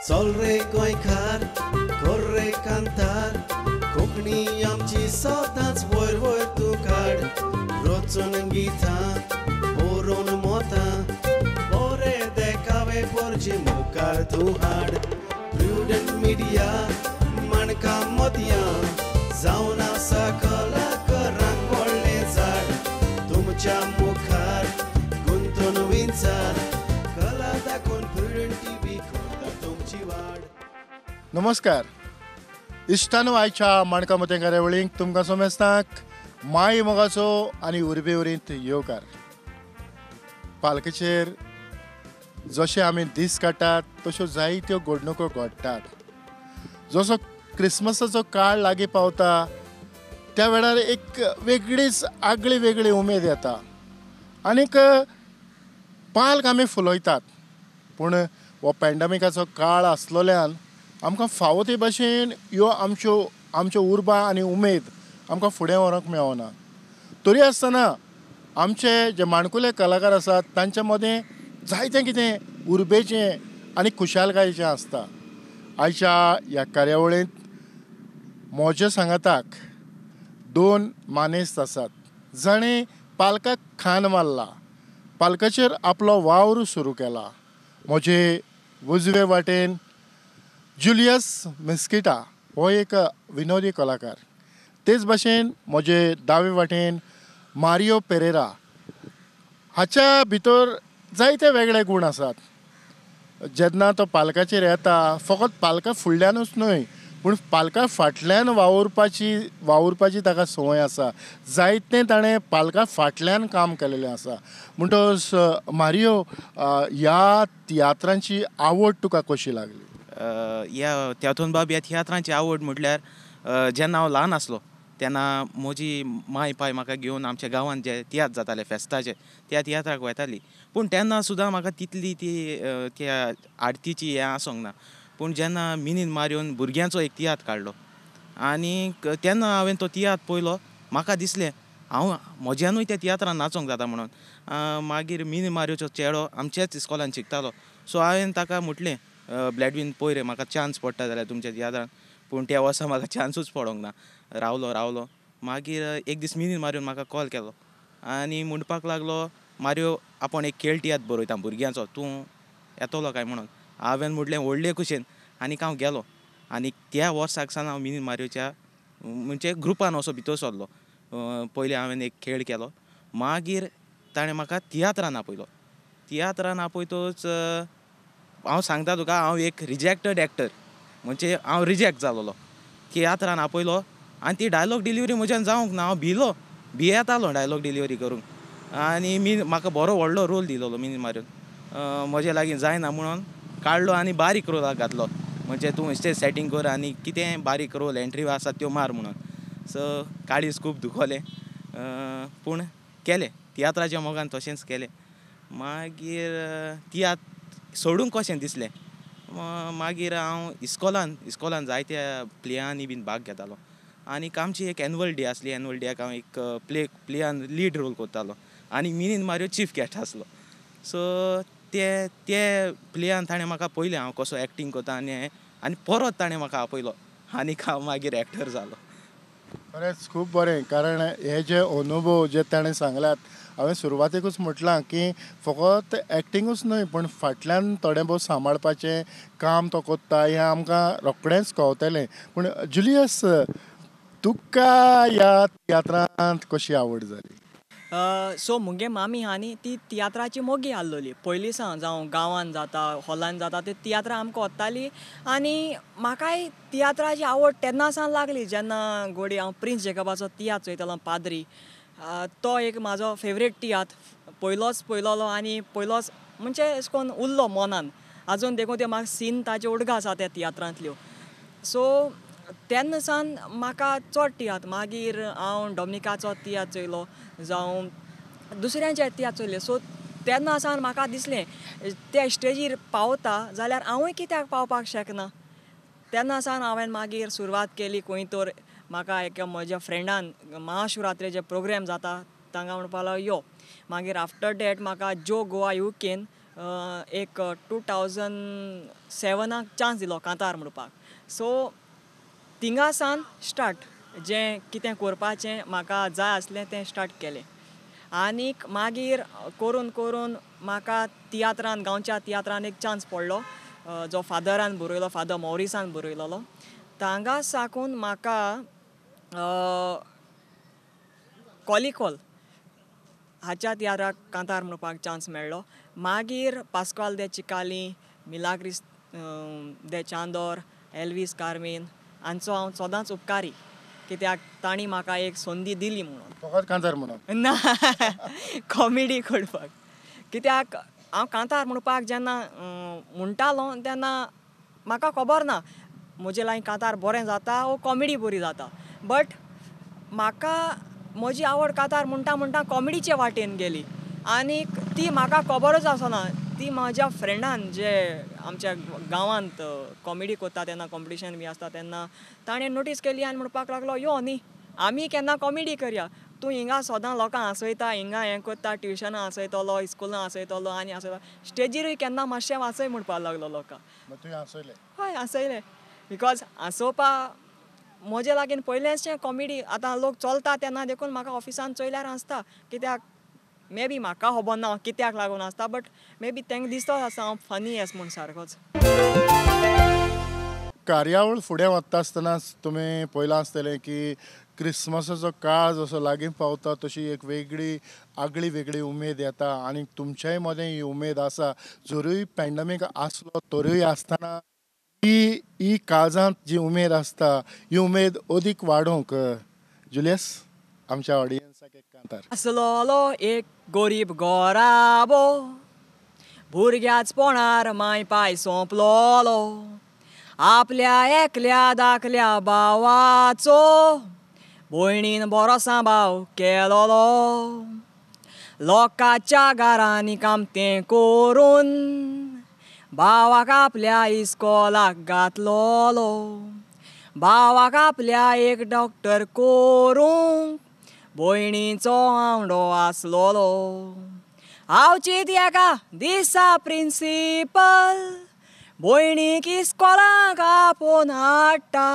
चल रे गोंयकार कर रे कांतार कोंकणी आमची सदांच वयर वयर तूं काड रचून गितां बरोवन मोतां बरे देखावे पोरचे मुखार तूं हाड प्रुडंट मिडिया माणकां मोतयां जावन आसा कलाकारांक व्हडलें झाड तुमच्या मुखार गुंतून विंचार कला दाखोवन प्रुडंट टीव्ही करता तुमची वाड. नमस्कार इश्टानो, आयच्या माणकां मोतयां कार्यावळींक तुमकां समेस्तांक माय मोगाचो आनी उर्बे उरींत येवकार. पालकेचेर जशे आमी दीस काडटात तश्यो जायत्यो घडणुको घडटात. जसो क्रिसमसाचो काळ लागीं पावता त्या वेळार एक वेगळीच आगळी वेगळी उमेद येता आनीक पालक आमी फुलयतात. पूण हो पॅन्डेमिकाचो काळ आसलोल्यान आमकां फावो ते भाशेन ह्यो आमच्यो आमच्यो उर्बा आनी उमेद आमकां फुडें व्हरूंक मेळना. तरी आसतना आमचे जे माणकुले कलाकार आसात तांच्या मदें जायतें कितें उर्बेचें आनी खुशालकायेचें आसता. आयच्या ह्या कार्यावळींत म्हज्या सांगाताक दोन मानेस्त आसात जाणें पालकाक खान मारला, पालकाचेर आपलो वावर सुरू केला. म्हजे उजवे वाटेन जुलियस मिस्किटा हो एक विनोदी कलाकार, तेच भाशेन म्हजे दावे वाटेन मारियो पेरेरा. हाच्या भितर जायते वेगळे गूण आसात. जेन्ना तो पालकाचेर येता फकत पालका फुडल्यानूच न्हय पूण पालका फाटल्यान वावुरपाची ताका संवय आसा. जायतें ताणें पालका फाटल्यान काम केलेलें आसा. म्हणटकच मारियो, ह्या तियात्रांची आवड तुका कशी लागली? ह्या तेतून बाब ह्या तियात्रांची आवड म्हटल्यार जेन्ना हांव ल्हान आसलो तेन्ना म्हजी माय पाय म्हाका घेवन आमच्या गांवांत जे तियात्र जाताले फेस्ताचे त्या तियात्राक वयताली. पूण तेन्ना सुद्दां म्हाका तितली ती त्या आरतीची हें आसूंक ना. पूण जेन्ना मिनीन मारियोन भुरग्यांचो एक तियात्र काडलो आनी तेन्ना हांवें तो तियात्र पळयलो, म्हाका दिसलें हांव म्हज्यानूय त्या तियात्रान नाचोंक जाता म्हणून. मागीर मिनी मारियोचो चेडो आमच्याच इस्कॉलान शिकतालो, सो हांवें ताका म्हटलें ब्लॅडवीन पळय रे म्हाका चान्स पडटा जाल्यार तुमच्या तियात्रान. पूण त्या वर्सा म्हाका चान्सूच पडोंक ना. रावलो मागीर एक दीस मिनीन मारियोन म्हाका कॉल केलो आनी म्हणपाक लागलो, मारियो आपूण एक खेळ तियात्र बरयता भुरग्यांचो, तूं येतलो काय म्हणून. हांवें म्हटलें व्हडले खुशेन आनीक हांव गेलो. आनी त्या वर्साक सावन हांव मिनीन मारियोच्या म्हणजे ग्रुपान असो भितर सरलो. पयलीं हांवें एक खेळ केलो, मागीर ताणें म्हाका तियात्रान आपयलो. तियात्रान आपयतच हांव सांगता तुका, हांव एक रिजेक्टेड एक्टर, म्हणजे हांव रिजेक्ट जालोलो. तियात्रान आपयलो आनी ती डायलॉग डिलिवरी म्हज्यान जावंक ना. हांव भिलो, भियेतालो डायलॉग डिलिवरी करूंक. आनी म्हाका बरो व्हडलो रोल दिलोलो मिनीन मारियोन, म्हजे लागीं जायना म्हणून काडलो आनी बारीक रोलाक घातलो, म्हणजे तूं स्टेज सेटींग कर आनी कितें बारीक रोल एंट्री आसा त्यो मार म्हणून. सो काळीज खूब दुखोलें, पूण केलें तियात्राच्या मोगान तशेंच केलें. मागीर तियात्र सोडूंक कशें दिसलें, मागीर हांव इस्कॉलान जायत्या प्लेयांनी बीन भाग घेतालो. आनी आमची एक एनुअल डे आसली, एनुअल डेयाक हांव एक प्लेयान लीड रोल करतालो आनी मिनीन मारियो चीफ गेस्ट आसलो. सो ते ते प्लेयान ताणें म्हाका पळयलें हांव कसो एक्टींग करता आनी आनी परत ताणें म्हाका आपयलो आनी हांव मागीर एक्टर जालो. खरेंच खूब बरें, कारण हे जे अनुभव जे ताणें सांगल्यात, हांवें सुरवातेकूच म्हटलां की फकत एक्टिंगूच न्हय पूण फाटल्यान थोडें भोव सांबाळपाचें काम तो करता हें आमकां रोखडेंच कळतलें. पूण जुलियस, तुका ह्या तियात्रांत कशी आवड जाली? सो मुगे मामी आहा न्ही ती तियात्राची मोगी आसलोली पयलीं सावन, जावं गांवांत जाता हॉलान जाता ते तियात्रां आमकां वताली. आनी म्हाकाय तियात्राची आवड तेन्ना सावन लागली जेन्ना गोडी हांव प्रिन्स जेकबाचो तियात्र चोयतालो पाद्री, तो एक म्हाजो फेवरेट तियात्र, पयलोच पयलोलो आनी पयलोच म्हणजे अशें करून उरलो मनान आजून देखून ते म्हाका सीन ताजे उडगां आसा त्या तियात्रांतल्यो. सो तेन्ना सावन म्हाका चड तियात्र, मागीर हांव डॉमिनिकाचो तियात्र चोयलो जावं दुसऱ्यांचे तियात्र चोयले. सो तेन्ना सावन म्हाका दिसलें ते स्टेजीर पावता जाल्यार हांवूय कित्याक पावपाक शकना. तेन्ना सावन हांवें मागीर सुरवात केली. खंय तर म्हाका एका म्हज्या फ्रेंडान महाशिवरात्रेचे प्रोग्राम जाता तांकां म्हणपाक लागलो यो. मागीर आफ्टर that म्हाका जो गोवा युकेन एक 2007 चान्स दिलो कांतार म्हणपाक. सो थिंगा सान स्टार्ट जें कितें करपाचें म्हाका जाय आसलें तें स्टार्ट केलें. आनीक मागीर करून करून म्हाका तियात्रान, गांवच्या तियात्रान एक चान्स पडलो, जो फादरान बरयलो, फादर मॉरिसान बरयलोलो. तांगा साकून म्हाका कॉलिकॉल हाच्या तियात्राक कांतार म्हणपाक चान्स मेळ्ळो. मागीर पास्काल दे चिकाली, मिलाग्रीस दे चांदोर, एल्वीस कार्मीन हांचो हांव सदांच उपकारी, कित्याक तांणी म्हाका एक संदी दिली म्हणून. फकत कांतार म्हणून ना, कॉमेडी करपाक. कित्याक हांव कांतार म्हणपाक जेन्ना म्हणटालो तेन्ना म्हाका खबर ना म्हजे लागीं कांतार बरें जाता वो कॉमेडी बरी जाता, बट म्हाका म्हजी आवड कांतार म्हणटा म्हणटा कॉमेडीचे वाटेन गेली आनीक ती म्हाका खबरच आसना. ती म्हज्या फ्रेंडान जे आमच्या गांवांत कॉमेडी करता तेन्ना कॉम्पिटिशन बी आसता तेन्ना ताणें नोटीस केली आनी म्हणपाक लागलो, यो न्ही आमी केन्ना कॉमेडी करया, तूं हिंगा सदां लोकांक हांसयता, हिंगा हें करता, ट्युशनां हांसयतलो, इस्कुलां हांसयतलो आनी हांसयता, स्टेजीरूय केन्ना मातशें वाचय म्हणपाक लागलो लोकांक. तुवें हांसयलें? हय हांसयलें, because हांसोवपा म्हजे लागीं पयलेंचशें कॉमेडी आतां लोक चलता तेन्ना देखून म्हाका ऑफिसान चोयल्यार हांसता, कित्याक मे बी म्हाका खबर ना कित्याक लागून आसता, बट मे बी तांकां दिसता आसा हांव फनी एस म्हूण सारकोच. कार्यावळ फुडें वता आसतनाच तुमी पळयलां आसतलें की क्रिसमसाचो काळ जसो लागीं पावता तशी एक वेगळी आगळी वेगळी उमेद येता आनी तुमच्याय मदें ही उमेद आसा. जरूय पॅन्डमीक आसलो तरूय आसतना ही ही काळजांत जी उमेद आसता ही उमेद अदीक वाडोवंक जुलियस आमच्या ऑडियन्साक एक कांतार. आसलोलो एक गोरीब गोराबो, भुरग्याचपणार माय पाय सोंपलोलो, आपल्या एकल्या दाखल्या भावाचो भयणीन बरो सांबाव केलोलो, लोकांच्या घरांनी कामतें करून भावाक आपल्या इस्कोलाक घातलोलो, भावाक आपल्या एक डॉक्टर करूंक भयणीचो आवडो आसलोलो. आवचीत एका दिसा प्रिंसिपल भयणीक इस्कोलाक आपोवन हाडटा,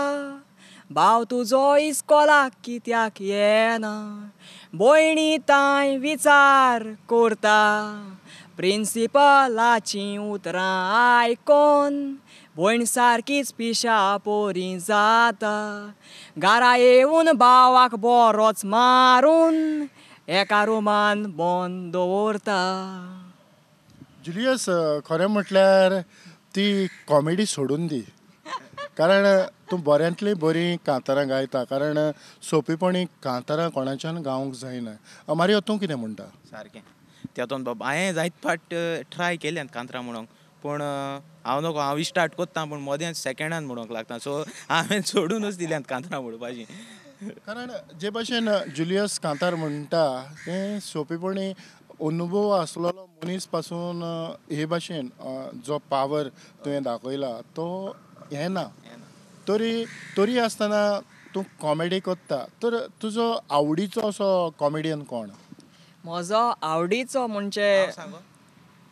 भाव तुजो इस्कोलाक कित्याक येना, भयणी तांय विचार करता, प्रिंसिपलाचीं उतरां आयकोन भयण सारकीच पिशा पोरी जाता, घरा येवन भावाक बरोच मारून एका रुमान बंद दवरता. जुलियस, खरें म्हटल्यार ती कॉमेडी सोडून दी, कारण तूं बऱ्यांतली बरीं कांतारां गायता, कारण सोंपेपणी कांतारां कोणाच्यान गावंक जायना. मारियो, तूं कितें म्हणटा? सारकें तेतून बाबा हांवें जायत फाट ट्राय केल्यात कांतरां म्हणूंक, पूण हांव नको, हांव स्टार्ट करता पूण मदें सेकेंडान म्हणूंक लागता, सो हांवें सोडूनच दिल्यात कांतरां म्हणपाची. कारण जे भाशेन जुलियस कांतार म्हणटा तें सोंपेपणी अनुभव आसलेलो मनीस पासून हे भाशेन जो पावर तुवें दाखयला तो येना, तरी तरी आसतना तूं कॉमेडी करता, तर तुजो आवडीचो असो कॉमेडियन कोण? म्हजो आवडीचो म्हणजे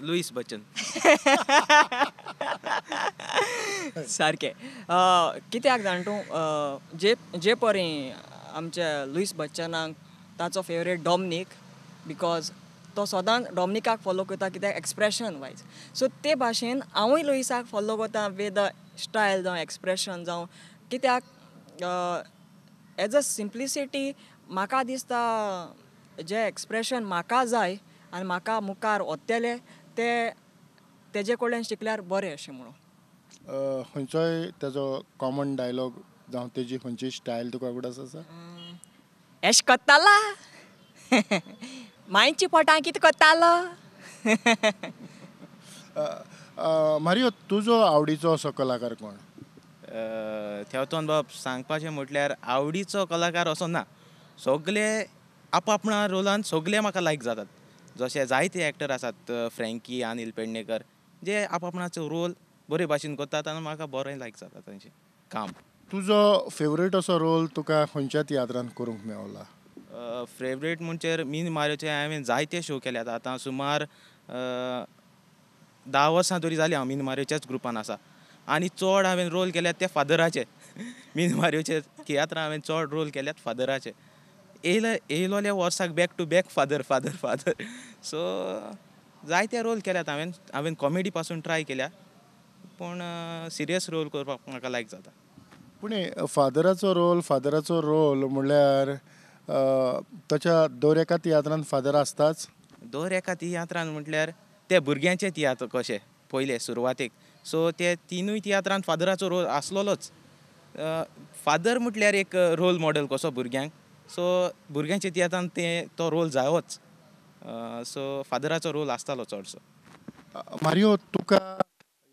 लुईस बच्चन. सारकें. कित्याक जाण तूं, जे जे परी आमच्या लुईस बच्चनाक ताचो फेवरेट डॉमनीक, because तो सदांच डॉमनिकाक फॉलो करता कित्याक एक्सप्रेशन वायज. सो ते भाशेन हांवूय लुईसाक फॉलो करता विथ the style जावं एक्सप्रेशन जावं, कित्याक एज अ सिम्प्लिसिटी म्हाका दिसता जें एक्सप्रेशन म्हाका जाय आनी म्हाका मुखार वतलें ते तेजे कडल्यान शिकल्यार बरें अशें म्हणून. खंयचोय तेजो कॉमन डायलॉग जावं तेजी खंयची स्टायल तुका उगडास आसा? एश करताला मांयची पोटां कितें करतालो. मारियो, तुजो आवडीचो असो कलाकार कोण? थेवतोन बाब सांगपाचें म्हटल्यार आवडीचो कलाकार असो ना, सगळे आपआपणा रोलान सगळे म्हाका लायक जातात. जशे जायते एक्टर आसात, फ्रँकी, अनिल पेडणेकर, जे आपआपणाचो रोल बरे भाशेन करतात आनी म्हाका बरें लायक जाता तांचें काम. तुजो फेवरेट असो रोल तुका खंयच्या तियात्रांत करूंक मेवला? फेवरेट म्हणजे मीन मारियोचे हांवें जायते शो केल्यात. आतां सुमार 10 वर्सां तरी जालीं हांव मिनी मारियोच्याच ग्रुपान आसा आनी चड हांवें रोल केल्यात ते फादराचे. मिनी मारियोचे तियात्रां हांवें चड रोल केल्यात फादराचे. येयलोल्या वर्साक back to back father father father. So जायते रोल केल्यात हांवें. हांवें कॉमेडी पासून ट्राय केल्या पूण सिरियस रोल करपाक म्हाका लायक जाता. पूण फादराचो रोल म्हणल्यार ताच्या दर एका तियात्रान फादर आसताच. दर एका तियात्रान म्हटल्यार ते भुरग्यांचे तियात्र कशे पयले सुरवातेक, सो ते तिनूय तियात्रान फादराचो रोल आसलोलोच. फादर म्हटल्यार एक रोल मॉडल कसो भुरग्यांक, सो भुरग्यांच्या तियात्रान तो रोल जायोच. सो फादराचो रोल आसतालो चडसो. मारियो, तुका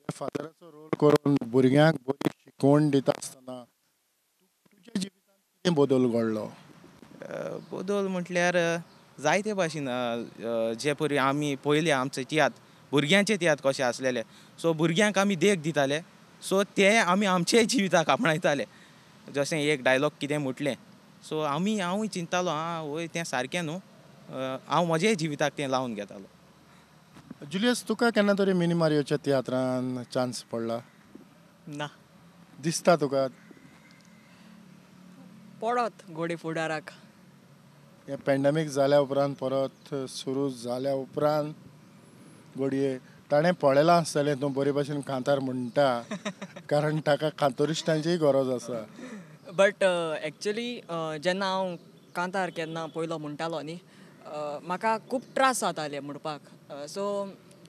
फादराचो रोल करून भुरग्यांक बरी शिकवण दिता आसतना तुज्या जिवितांत कितें बदल घडलो? बदल म्हटल्यार जायते भाशेन. जे परी आमी पयले आमचे तियात्र भुरग्यांचे तियात्र कशे आसलेले, सो भुरग्यांक आमी देख दिताले, सो ते आमी आमचे जिविताक आपणायताले. जशें एक डायलॉग कितें म्हटलें, सो हांवूय चिंततालो आं वय तें सारकें न्हू, हांव म्हज्याय जिविताक तें लावन घेतालो. जुलियस, तुका केन्ना तरी मिनी मारियोच्या तियात्रान चान्स पडला? ना. दिसता तुका पडत घोडे फुडाराक? हें पॅन्डेमीक जाल्या उपरांत परत सुरू जाल्या उपरांत घडये ताणें पळयलां आसतलें तूं बरे भाशेन कांतार म्हणटा, कारण ताका कांतोरिस्टांचीय गरज आसा. बट एक्चुली जेन्ना हांव कांतार केन्ना पयलो म्हणटालो न्ही, म्हाका खूब त्रास जाताले म्हणपाक. सो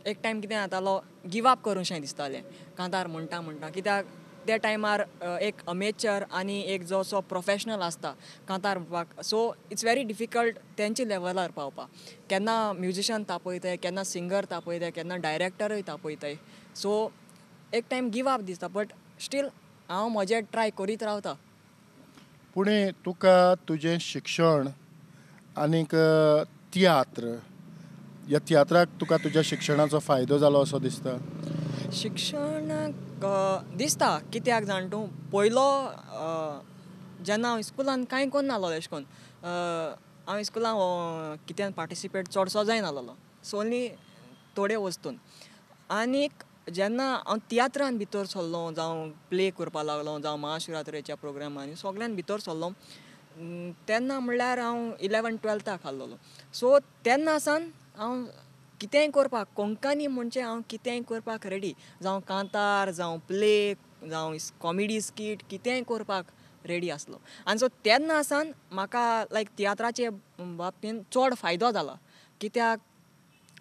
एक टायम कितें जातालो, गिव अप करूंशें दिसतालें कांतार म्हणटा म्हणटा, कित्याक त्या टायमार एक अमेचर आनी एक जो सो प्रोफेशनल आसता कांतार म्हणपाक, सो it's very difficult तेंचे लेवलार पावपाक. केन्ना म्युजिशन तापयताय, केन्ना सिंगर तापयताय, केन्ना डायरेक्टरूय तापयताय. सो एक टायम गिव अप दिसता, बट स्टील हांव म्हजें ट्राय करीत रावता. पूण तुका तुजें शिक्षण आनीक तियात्र, ह्या तियात्राक तुका तुज्या शिक्षणाचो फायदो जालो असो दिसता? शिक्षणाक दिसता, कित्याक जाण तूं, पयलो जेन्ना हांव स्कुलान कांय करनासलो एशें करून, हांव स्कुलान कित्यान पार्टिसिपेट चडसो जायनासलो, सो ओन्ली थोडे वस्तून. आनीक जेन्ना हांव तियात्रान भितर सरलो, जावं प्ले करपाक लागलो, जावं महाशिवरात्रेच्या प्रोग्रामांनी सगळ्यान भितर सरलो, तेन्ना म्हणल्यार हांव 11th 12th आसलेलो. सो तेन्ना सावन हांव कितेंय करपाक, कोंकणी म्हणजे हांव कितेंय करपाक रेडी, जावं कांतार, जावं प्ले, जावं कॉमेडी स्कीट, कितेंय करपाक रेडी आसलो. आनी सो तेन्ना सावन म्हाका लायक तियात्राचे बाबतीन चड फायदो जाला, कित्याक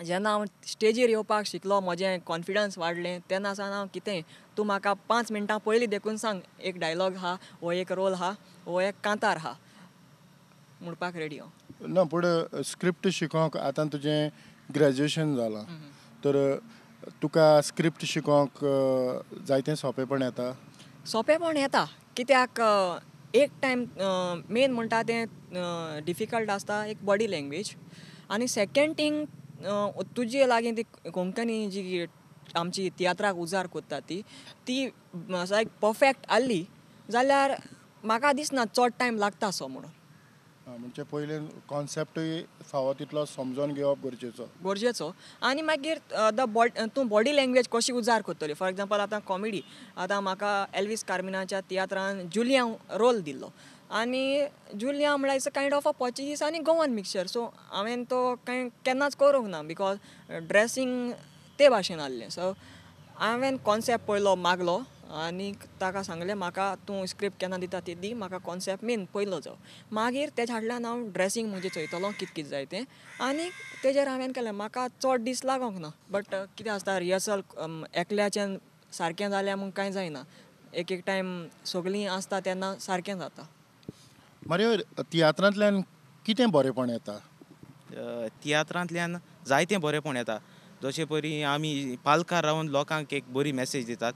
जेन्ना हांव स्टेजीर येवपाक शिकलो, म्हजें कॉन्फिडन्स वाडलें, तेन्ना सावन हांव कितेंय, तूं म्हाका 5 मिनटां पयलीं देखून सांग एक डायलॉग आहा, हो एक रोल आहा, हो एक कांतार आहा म्हणपाक रेडी हांव. ना, पूण स्क्रिप्ट शिकोवंक आतां तुजें ग्रॅज्युएशन जालां, तर तुका स्क्रिप्ट शिकोवंक जायतें सोंपेपण येता? सोंपेपण येता, कित्याक एक टायम मेन म्हणटा तें डिफिकल्ट आसता एक बॉडी लँग्वेज, आनी सेकेंड थींग तुजे लागीं ती कोंकणी जी आमची तियात्राक उजार करता ती लायक परफेक्ट आसली जाल्यार म्हाका दिसना चड टायम लागता असो म्हणून. म्हणजे पयलीं कॉन्सेप्टूय फावो तितलो समजून घेवप गरजेचो. गरजेचो. आनी मागीर the तूं बॉडी लँग्वेज कशी उजार करतली. फॉर एग्जाम्पल आतां कॉमेडी, आतां म्हाका एल्वीस कार्मिनाच्या तियात्रान जुलियांव रोल दिल्लो, आनी जुलियांव म्हळ्यार it's a kind of a Portuguese आनी गोवन मिक्सचर. सो हांवें तो कांय केन्नाच करूंक ना, because dressing ते भाशेन आसलें. सो हांवें कॉन्सेप्ट पयलो मागलो आनी ताका सांगलें म्हाका तूं स्क्रिप्ट केन्ना दिता ती दी, म्हाका कॉन्सेप्ट मेन पयलो जावं, मागीर तेज्या फाटल्यान हांव ड्रेसींग म्हजें चोयतलो कितें कितें जाय तें, आनी तेजेर हांवें केलें. म्हाका चड दीस लागोंक ना, बट कितें आसता रिहर्सल एकल्याच्यान सारकें जाल्यार म्हूण कांय जायना, एक एक टायम सगळीं आसता तेन्ना सारकें जाता. मारियो, तियात्रांतल्यान कितें बरेंपण येता? तियात्रांतल्यान जायतें बरेंपण येता. जशें परी आमी पालकार रावन लोकांक एक बरी मॅसेज दितात.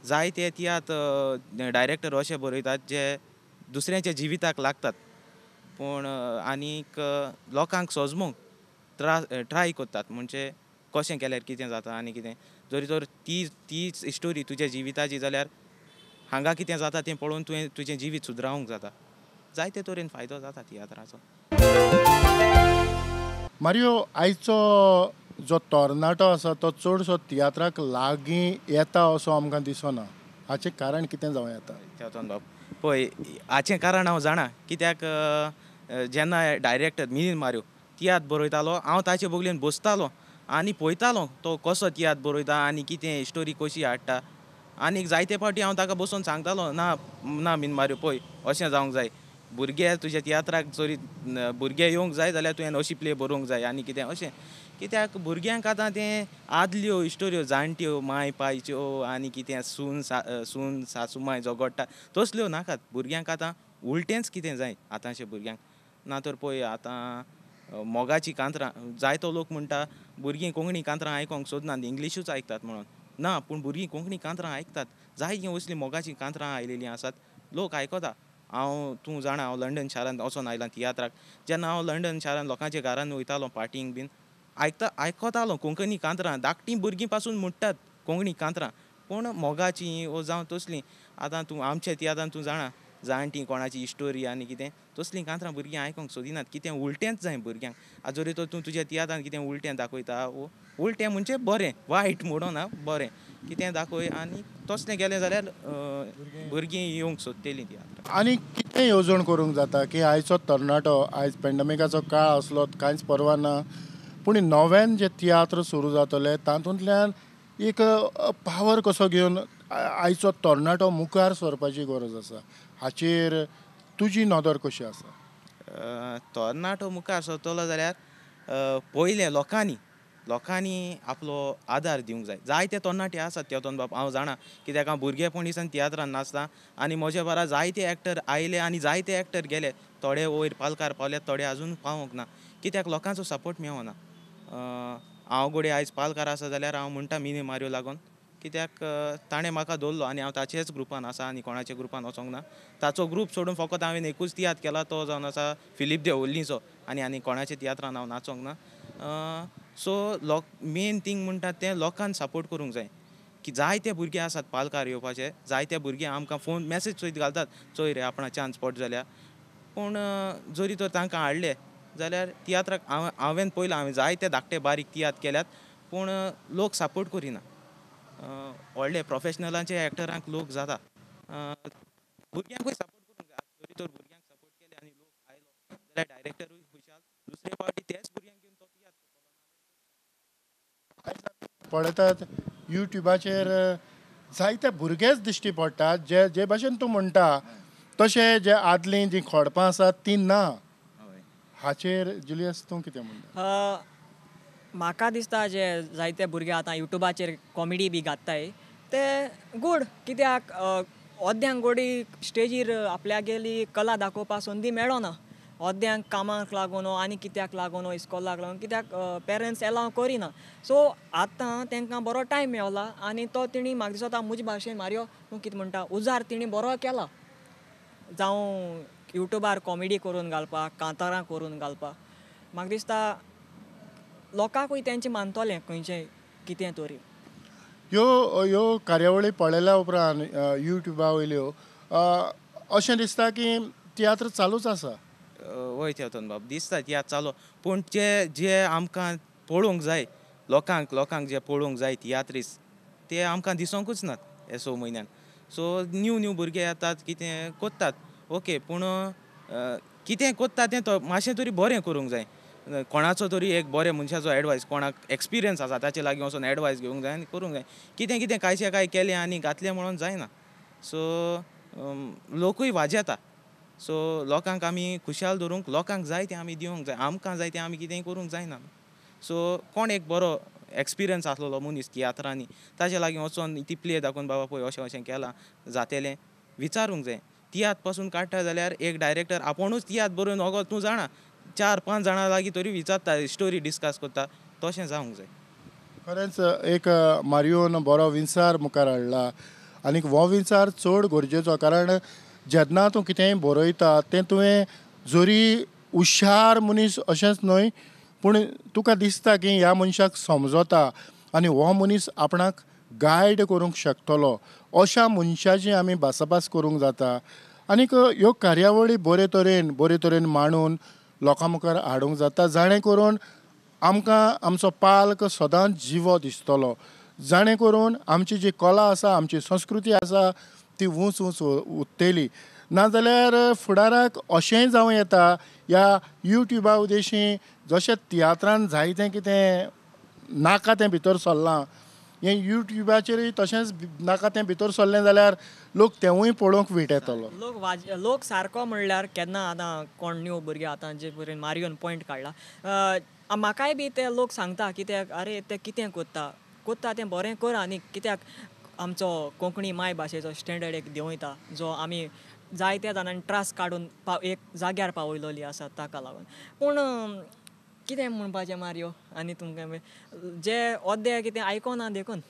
जायते तियात्र डायरेक्टर अशे बरयतात जे दुसऱ्यांच्या जिविताक लागतात, पूण आनीक लोकांक सोजमूंक ट्राय करतात, म्हणजे कशें केल्यार कितें जाता आनी कितें. जरी तर तीच स्टोरी तुज्या जिविताची जाल्यार हांगा कितें जाता तें पळोवन तुवें तुजें जिवीत सुदरावंक जाता. जायते तरेन फायदो जाता तियात्राचो. मारियो, आयचो जो तरणाटो आसा तो चडसो तियात्राक लागीं येता असो आमकां दिसना. हाचें कारण कितें जावं येता? तेवतन बाब, पळय हाचें कारण हांव जाणा, कित्याक जेन्ना डायरेक्टर मिनीन मार्यो तियात्र बरयतालो हांव ताचे बगलेन बसतालो आनी पळयतालो तो कसो तियात्र बरयता आनी कितें स्टोरी कशी हाडटा. आनी जायते फावटी हांव ताका बसून सांगतालो, ना ना मिन मार्यो पळय अशें जावंक जाय, भुरगे तुज्या तियात्राक जरी भुरगे येवंक जाय जाल्यार तुवें अशी प्ले बरोवंक जाय आनी कितें अशें. कित्याक भुरग्यांक आतां तें आदल्यो इस्टोऱ्यो जाणट्यो माय पायच्यो आनी कितें सून सून सासू माय झगडटा तसल्यो नाकात. भुरग्यांक आतां उलटेंच कितें जाय आतांच्या भुरग्यांक. ना तर पळय आतां मोगाची कांतरां जायतो लोक म्हणटा भुरगीं कोंकणी कांतरां आयकोंक सोदनात, इंग्लिशूच आयकतात म्हणून. ना, पूण भुरगीं कोंकणी कांतरां आयकतात. जायतीं असलीं मोगाचीं कांतरां आयलेलीं आसात, लोक आयकता. हांव तूं जाणा हांव लंडन शारांत वचोन आयलां तियात्राक. जेन्ना हांव लंडन शारांत लोकांच्या घरान वयतालो पार्टींक बीन आयकतालो कोंकणी कांतरां. धाकटीं भुरगीं पासून म्हणटात कोंकणी कांतरां, पूण मोगाचीं वो जावं तसलीं. आतां तूं आमच्या तियात्रान तूं जाणा जाणटीं कोणाची इस्टोरी आनी कितें तसलीं कांतरां भुरगीं आयकोंक सोदिनात. कितें उलटेंच जाय भुरग्यांक. आतां जरी तर तूं तुज्या तियात्रान कितें उलटें दाखयता, वो उलटें म्हणजे बरें, वायट म्हणून बरें कितें दाखय आनी तसलें गेलें जाल्यार भुरगीं येवंक सोदतलीं तियात्राक. आनी कितें येवजण करूंक जाता की आयचो तरणाटो, आयज पेंडमिकाचो काळ आसलो कांयच पर्वा ना, पूण नव्यान जे तियात्र सुरू जातले तातूंतल्यान एक पावर कसो घेवन आयचो तरणाटो मुखार सरपाची गरज आसा, हाचेर तुजी नदर कशी आसा? तरणाटो मुखार सरतलो जाल्यार पयलें लोकांनी आपलो आदार दिवंक जाय. जायते तरणाटे आसात तेतोन बाब हांव जाणा, कित्याक हांव भुरगेपण दिसान तियात्रान नाचता आनी म्हजे बारा जायते एक्टर आयले आनी जायते एक्टर गेले. थोडे वयर पालकार पावले, थोडे आजून पावोंक ना, कित्याक लोकांचो सपोर्ट मेळना. हांव घडये आयज पालकार आसा जाल्यार हांव म्हणटा मिनी मार्यो लागून, कित्याक ताणें म्हाका दवरलो आनी हांव ताचेच ग्रुपान आसा आनी कोणाच्या ग्रुपान वचोंक ना. ताचो ग्रूप सोडून फकत हांवें एकूच तियात्र केला, तो जावन आसा फिलीप देवल्लीचो, आनी आनी कोणाच्या तियात्रान हांव नाचोंक ना. सो लोक मेन थींग म्हणटा तें लोकांक सपोर्ट करूंक जाय की जायते भुरगे आसात पालकार येवपाचे, जायते भुरगे आमकां फोन मॅसेज सयत घालतात चोय रे आपणा चान्स पडटा जाल्यार. पूण जरी तर तांकां हाडले जाल्यार तियात्राक हांवें पयलां, हांवें जायते धाकटे बारीक तियात्र केल्यात, पूण लोक सपोर्ट करिना. व्हडले प्रोफेशनलांचे एक्टरांक लोक जाता, भुरग्यांकूय सपोर्ट करूंक जाय. जरी तर भुरग्यांक सपोर्ट केले आनी लोक आयलो जाल्यार डायरेक्टरूय खुशाल, दुसरे फावटी तेच भुरग्यांक घेवन तो तियात्र करतलो. पळयतात युट्यूबाचेर जायते भुरगेच दिश्टी पडटात, जे जे भाशेन तूं म्हणटा तशें जे आदलीं जीं खोडपां आसात तीं ना. हाचेर जुलियस तूं कितें म्हणटा? म्हाका दिसता जे जायते भुरगे आतां युट्यूबाचेर कॉमेडी बी घालताय ते गूड, कित्याक अर्द्यांक गोडी स्टेजीर आपल्यागेली कला दाखोवपाक संदी मेळना, अर्द्यांक कामाक लागून आनी कित्याक लागून इस्कोलाक लागून, कित्याक पेरंट्स एलाव करिना. सो आतां तांकां बरो टायम मेवला आनी तो तेणी म्हाका दिसता म्हजे भाशेन मार्यो तूं कितें म्हणटा उजार तेणी बरो केला, जावं युट्यूबार कॉमेडी करून घालपाक, कांतारां करून घालपाक. म्हाका दिसता लोकांकूय तेंचें मानतलें खंयचें कितें तरी. ह्यो ह्यो कार्यावळी पळयल्या उपरांत युट्यूबा वयल्यो अशें दिसता की तियात्र चालूच आसा. वय तेवतन बाब दिसता तियात्र चालू, पूण जे जे आमकां पळोवंक जाय, लोकांक जे पळोवंक जाय तियात्रीस ते आमकां दिसोंकूच नात हे 6 म्हयन्यान. सो न्यू न्यू भुरगे येतात कितें करतात ओके, पूण कितें करता तें तो मातशें तरी बरें करूंक जाय. कोणाचो तरी एक बरे मनशाचो एडवायस, कोणाक एक्सपिरियन्स आसा ताचे लागीं वचून एडवायस घेवंक जाय आनी करूंक जाय. कितें कितें कांयचें कांय केलें आनी घातलें म्हणून जायना. सो लोकूय वाजेता. सो लोकांक आमी खुशाल दवरूंक लोकांक जाय तें आमी दिवंक जाय, आमकां जाय तें आमी कितेंय करूंक जायना. सो कोण एक बरो एक्सपिरियन्स आसलेलो मनीस तियात्रांनी ताचे लागीं वचोन ती प्ले दाखोवन बाबा पळय अशें अशें केलां जातेलें विचारूंक जाय. तियात्र पासून काडटा जाल्यार एक डायरेक्टर आपुणूच तियात्र बरोवन ओगो तूं जाणा 4-5 जाणां लागीं तरी विचारता, स्टोरी डिस्कस करता, तशें जावंक जाय. खरेंच एक मारियोन बरो विचार मुखार हाडला आनी हो विचार चड गरजेचो, कारण जेन्ना तूं कितेंय बरयता तें तुवें जरी हुशार मनीस अशेंच न्हय पूण तुका दिसता की ह्या मनशाक समजता आनी हो मनीस आपणाक गायड करूंक शकतलो, अशा मनशाची आमी भासाभास करूंक जाता. आनीक ह्यो कार्यावळी बरे तरेन मांडून लोकां मुखार हाडूंक जाता, जाणें करून आमकां आमचो पाल्क सदांच जिवो दिसतलो, जाणें करून आमची जी कला आसा, आमची संस्कृती आसा ती ऊंच ऊंच उत्तली. नाजाल्यार फुडाराक अशेंय जावं येता ह्या यूट्यूबा उदेशी जशें तियात्रान जायतें कितें नाका तें भितर सरलां, हें यूट्यूबाचेरूय तशेंच नाका तें भितर सरलें जाल्यार लोक तेंवूय पळोवंक विटेतलो. लोक सारको म्हणल्यार केन्ना आतां कोण न्यू भुरगे आतां जे परेन मारियोन पॉयंट काडला, म्हाकाय बी ते लोक सांगता कित्याक अरे ते कितें कोत्ता कोत्ता तें बरें कर आनी कित्याक आमचो कोंकणी माय भाशेचो स्टँडर्ड एक देंवयता जो आमी जायत्या जाणांनी त्रास काडून एक जाग्यार पावयलोली आसा ताका लागून. पूण कितें म्हणपाचें मारियो आनी तुमकां जे ओद्दे कितें आयकोना देखून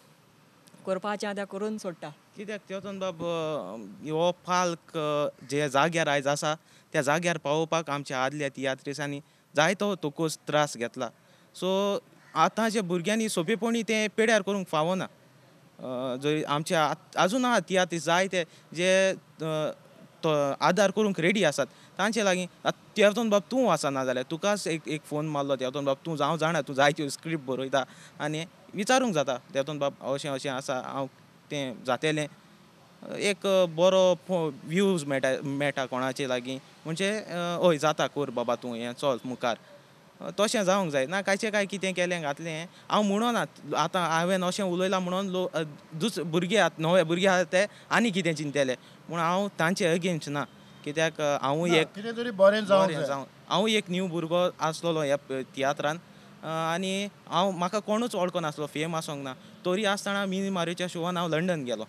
करपाचें तें करून सोडटा. कित्याक तेतून बाब हो पाल्क जे जाग्यार आयज आसा त्या जाग्यार पावोवपाक आमच्या आदल्या तियात्रिसांनी जायतो तोकोस त्रास घेतला. सो आतांच्या भुरग्यांनी सोंपेपणी तें पेड्यार करूंक फावना. जरी आमच्या आजून आहा तियात्रिस्ट जायते जे तो आदार करूंक रेडी आसात तांचे लागीं. तेतून बाब तूं वचना जाल्यार तुकाच एक एक फोन मारलो, तेतून बाब तूं हांव जाणा तूं जायत्यो स्क्रिप्ट बरयता आनी विचारूंक जाता तेतून बाब अशें अशें आसा हांव तें जातेलें, एक बरो व्यूज मेळटा मेळटा कोणाचे लागीं म्हणजे हय जाता कर बाबा तूं हें चल मुखार, तशें जावंक जाय. ना कांयचें कांय कितें केलें घातलें हांव म्हणना आतां हांवें अशें उलयलां म्हणून लोक दुसरे भुरगे आहात नवे भुरगे आहात ते आनी कितें चिंतले म्हूण हांव तांचे अगेन्स्ट ना. कित्याक हांवूय एक कितें तरी बरें जावं, हांवूय एक न्यू भुरगो आसलेलो ह्या तियात्रान आनी हांव म्हाका कोणूच वळखनासलो, फेम आसूंक ना, तरी आसतना मिनी मारियोच्या शोवान हांव लंडन गेलो.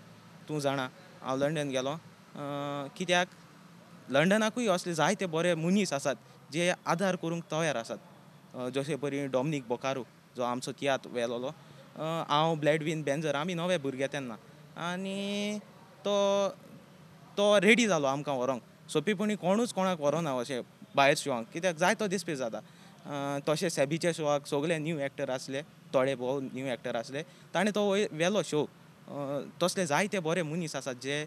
तूं जाणा हांव लंडन गेलो कित्याक लंडनाकूय असले जायते बरे मनीस आसात जे आदार करूंक तयार आसात, जशे परी डॉमनीक बोकारो जो आमचो तियात्र व्हेलोलो, हांव ब्लॅडवीन बेंजर आमी नवे भुरगे तेन्ना, आनी तो तो रेडी जालो आमकां व्हरोंक. सोंपेपणी कोणूच कोणाक व्हरोना अशें भायर शोवांक, कित्याक जायतो दिसपी जाता. तशें सॅबीच्या शोवाक सगळे न्यू एक्टर आसले, थोडे भोव न्यू एक्टर आसले, ताणें तो व्हेलो शो. तसले जायते बरे मनीस आसात जे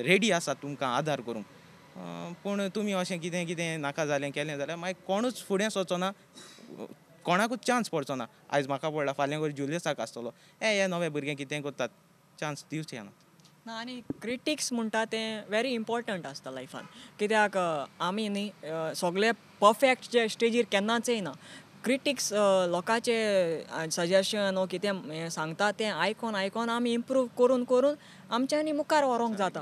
रेडी आसात तुमकां आदार करूंक. पूण तुमी अशें कितें कितें नाका जालें केलें जाल्यार मागीर कोणूच फुडें सरचो ना, कोणाकूच चान्स पडचो ना. आयज म्हाका पडला, फाल्यां वयर जुलियसाक आसतलो, ए हे नवे भुरगे कितें करतात, चान्स दिवचे ना. ना आनी क्रिटिक्स म्हणटा तें वेरी इम्पॉर्टंट आसता लायफान, कित्याक आमी न्ही सगळे परफेक्ट जे स्टेजीर केन्नाच येयना. क्रिटिक्स लोकांचे सजेशन वो कितें सांगता तें आयकोन आयकोन आमी इम्प्रूव करून करून आमच्यांनी मुखार व्हरोंक जाता.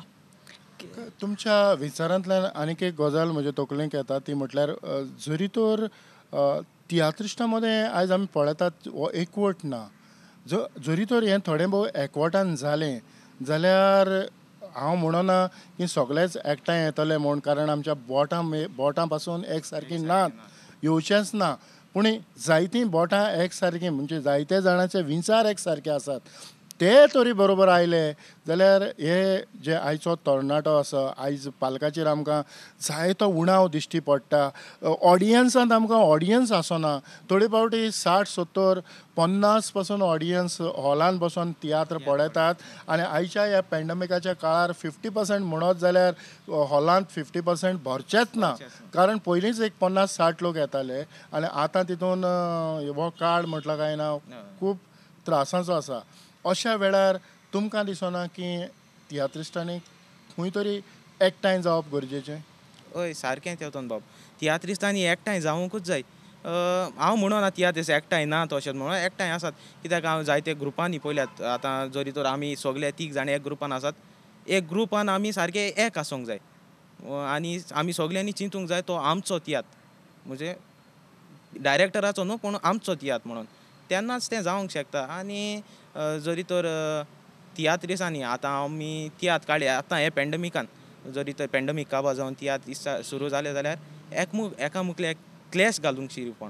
तुमच्या विचारांतल्यान आनीक एक गजाल म्हज्या तकलेंत येता ती म्हटल्यार जरी तर तियात्रिस्टां मदें आयज आमी पळयतात हो एकवट ना, जरी तर हें थोडें भोव एकवटान जालें जाल्यार हांव म्हणना की सगळेच एकठांय येतले म्हूण, कारण आमच्या बोटां पासून एक सारकीं नात, येवचेंच ना. पूण जायतीं बोटां एक सारकीं म्हणजे जायते जाणांचे विचार एक सारके आसात, ते तरी बरोबर आयले जाल्यार हे जे आयचो तरणाटो आसा, आयज पालकाचेर आमकां जायतो उणाव दिश्टी पडटा, ऑडियन्सांत आमकां ऑडियन्स आसना, थोडे फावटी 60, 70, 50 पासून ऑडियन्स हॉलान बसून तियात्र पळयतात आनी आयच्या ह्या पॅन्डमिकाच्या काळार 50% म्हणत जाल्यार हॉलांत 50% भरचेच ना, कारण पयलींच एक 50-60 लोक येताले आनी आतां तितून हो काळ म्हटला काय ना खूब त्रासाचो आसा. अशा वेळार तुमकां दिसना की तियात्रिस्टांनी खंय तरी एकठांय जावप गरजेचें? हय सारकें तेतून बाब, तियात्रिस्टांनी एकठांय जावंकूच जाय. हांव म्हणना तियात्रिस्ट एकठांय ना तशें म्हणून, एकठांय आसात, कित्याक हांव जायते ग्रुपांनी पळयल्यात. आतां जरी तर आमी सगळे 3 जाण एक ग्रुपान आसात, एक ग्रुपान आमी सारके एक आसूंक जाय आनी आमी सगळ्यांनी चिंतूंक जाय तो आमचो तियात्र, म्हणजे डायरेक्टराचो न्हू पूण आमचो तियात्र म्हणून, तेन्नाच तें जावंक शकता. आनी जरी तर तियात्रिसांनी आतां आमी तियात्र काडले, आतां हे पॅन्डमिकान जरी तर पॅन्डमीक काबार जावन तियात्र सुरू जाले जाल्यार एका मुखले एक क्लॅश घालूंक शिरपण,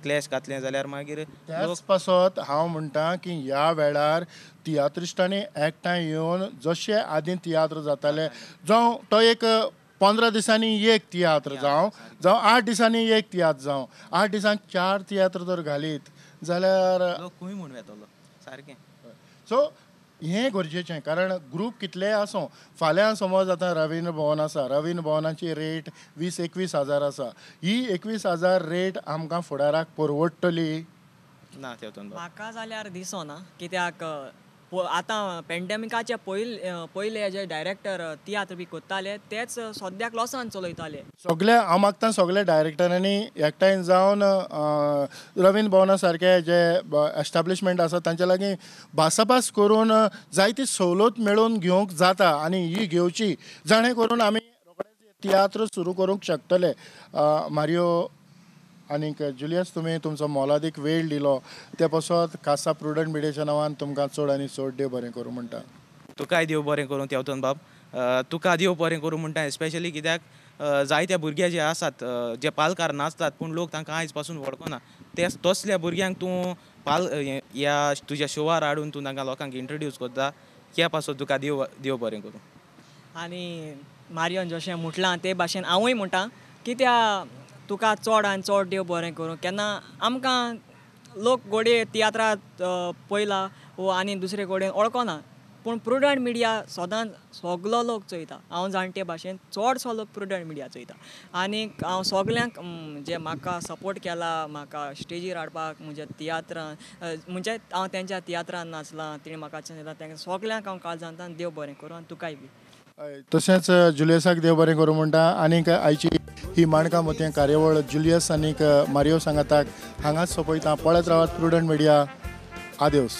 क्लॅश घातलें जाल्यार मागीर त्याच पासत हांव म्हणटा की ह्या वेळार तियात्रिस्टांनी एकठांय येवन जशे आदीं तियात्र जाताले, जावं तो एक 15 दिसांनी एक तियात्र जावं, जावं 8 दिसांनी एक तियात्र जावं, 8 दिसांक 4 तियात्र जर घालीत जाल्यार लोक खंय म्हूण वेतलो सारकें. सो हें गरजेचें, कारण ग्रूप कितलेय आसूं, फाल्यां समज आतां रवींद्र भवन आसा, रवींद्र भवनाची रेट 20-21 हजार आसा, ही 21 हजार रेट आमकां फुडाराक परवडटली ना? तेतून म्हाका जाल्यार दिसना, कित्याक आतां पेंडेमिकाचे पयले जे डायरेक्टर तियात्र बी करताले तेच सद्याक लॉसान चलयताले. सगळे हांव मागता सगळे डायरेक्टरांनी एकठांय जावन रवींद्र भवना सारके जे एस्टाब्लिशमेंट आसा तांचे लागीं भासाभास करून जायती सवलत मेळोवन घेवंक जाता आनी ही घेवची, जाणें करून आमी रोखडेच तियात्र सुरू करूंक शकतले. मारियो आनीक जुलियस, तुमी तुमचो मोलादीक वेळ दिलो ते पासत खासा प्रुडंट मिडियाच्या नांवान तुमकां चड आनी चड देव बरें करूं म्हणटा. तुकाय देव बरें करूं तेवतन बाब, तुका देव बरें करूं म्हणटा, स्पेशली कित्याक जायत्या भुरगे जे आसात जे पालकार नाचतात पूण लोक तांकां आयज पासून वळखना, ते तसल्या भुरग्यांक तूं ह्या तुज्या शोवार हाडून तूं तांकां लोकांक इंट्रोड्यूस करता, त्या पासून तुका देव देव बरें करूं. आनी मारियोन जशें म्हटलां ते भाशेन हांवूय म्हणटा कित्याक तुका चड आनी चड देव बरें करूं. केन्ना आमकां लोक घोडये तियात्रांत पळयला वो आनी दुसरे कडेन वळखना, पूण प्रुडंट मिडिया सदांच सगलो लोक चोयता. हांव जाणटे भाशेन चडसो लोक प्रुडंट मिडिया चोयता आनी हांव सगल्यांक जे म्हाका सपोर्ट केला, म्हाका स्टेजीर हाडपाक, म्हज्या तियात्रान, म्हणजे हांव तेंच्या तियात्रान नाचलां, तेणी म्हाका दिला, तांकां सगल्यांक हांव काळजांतल्यान देव बरें करूं आनी तुकाय बी. तशेंच जुलियसाक देव बरें करूं म्हणटा. आनीक आयची ही माणकां मोतयां कार्यावळ जुलियस आनीक मारियो सांगाताक हांगाच सोंपयता. पळयत रावात प्रुडंट मिडिया. आदेवस.